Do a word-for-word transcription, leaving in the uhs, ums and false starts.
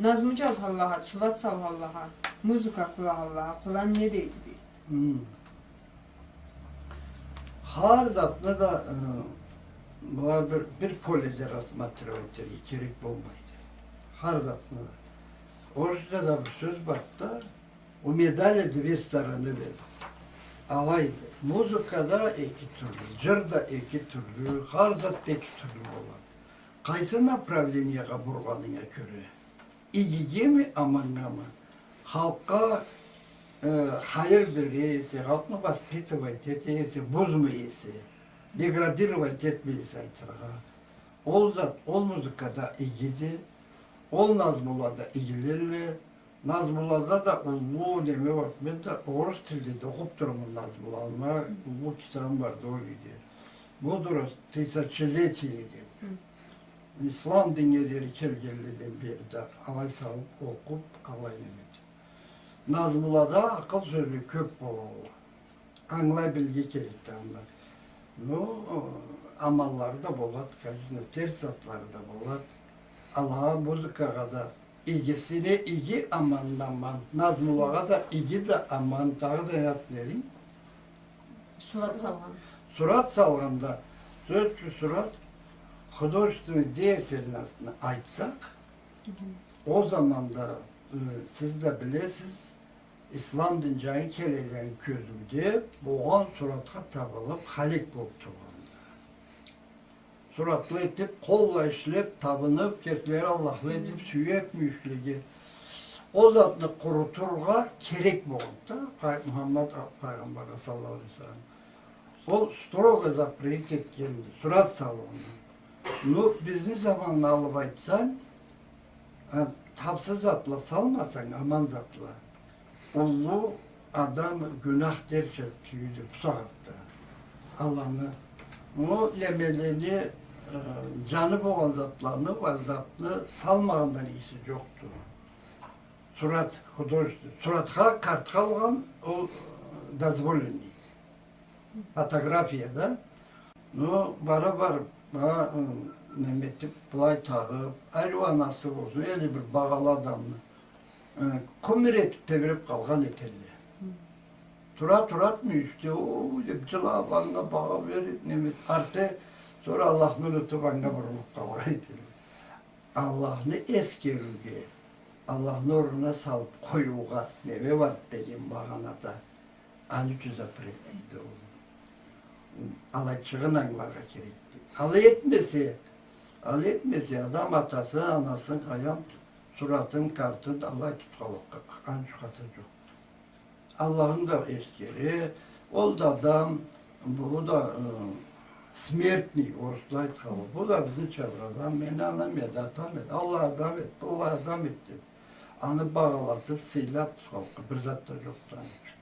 Назму джазгъанлагъа, сурат салгъанлагъа, музыка къурагъанлагъа Къуран не дейди, дейди. Хм. Хар затны да, ы, былай бир, бир поледе рассматривать этерге керек болмайды. Хар затны да. Орусчада бир сёз барды да, у медали две стороны, деп. Алайды. Музыка да эки тюрлю, джыр да эки тюрлю, хар зат да эки тюрлю болады. Къайсы направлениягъа бургъанынга кёре. Игигеми, амангамы? Халкъгъа, э, хайыр бере эсе, халкъны воспитывать эте эсе, бузмай эсе, деградировать этмей эсе айтыргъа. Ол зат, ол музыка да игиди, ол назмула да игиледиле, назмулада да уллу неме бар. Мен да орус тилде да окъуп турама назмуланы, уллу китабым барды ол юйде. Мудрость тысячелетий деп. Хы. Ислам динге дери келгенледен бери да алай салып окъуп, алай неме этип. Назмулада акъыл сёзле кёп бола. Ангылай билирге керекди анда. Ну, аманлары да болады, конечно, терс затлары да болады. Алагъа, музыкагъа да игисине иги, аманына аман. Назмулагъа да иги да аман. Дагъыда да не затны дединг? Сурат салгъан. Сурат салгъанда, сёз ючюн, сурат художественный деятельностьну айтсакъ, хы, ол заманда, э, сиз да билесиз, ислам дин джангы келгенледен кёзюуде болгъан суратха табынып, халек болуп тургъанды. Суратла этип, къолла ишлеп, табынып, кеслери Аллахла этип, хы, сюйюп, мюйюшлеге. Ол затны къурутургъа керек болгъанды да, Пай-, Мухаммад а-, пайгъамбаргъа саллаллаху алейхи ва саллам. Ол строго запрет этгенди, сурат салыуну. Ну, бизни заманны алып айтсанг, э, тапсыз затла салмасанг, аман затла, уллу адам гюнах дерча тюйюлдю бусагъатда. Аланы, ну, немелени, э, джаны болгъан затланы, ва затны салмагъандан игиси джокъду. Сурат, художество, суратха, картха алгъан, ол дозволенныйди. Фотография да. Ну, бара-бара, а, м, неме этип, былай тагъып, ариу анасы болсун, или бир багъалы адамны, э, кумир этип тебиреп къалгъан этелле. Хы. Тура-тура мюйюшде, ой, деп джылап, анга багъа берип, неме этип, арты, сора Аллахны унутуп, анга бурулуп къалгъан этелле. Аллахны эсгериуге, Аллахны орнуна салып къоюугъа неме бар деген магъанада аны ючюн запрет этди ол. Алайчыгъын ангыларгъа керекди. Алай этмесе, алай этмесе, адам атасын, анасын, къайдам, суратын, картын алай тутханлыкъгъа, аны ючюн хата джокъду. Аллахны да эсгере, ол да адам, бу да, э, смертный, орусла айтханлай. Бу да бизнича бир адам, мени анам эди, атам эди, аллай адам эди, быллай адам эди деп. Аны багъалатып, сыйлап, халкъгъа бир зат да джокъду аны ючюн.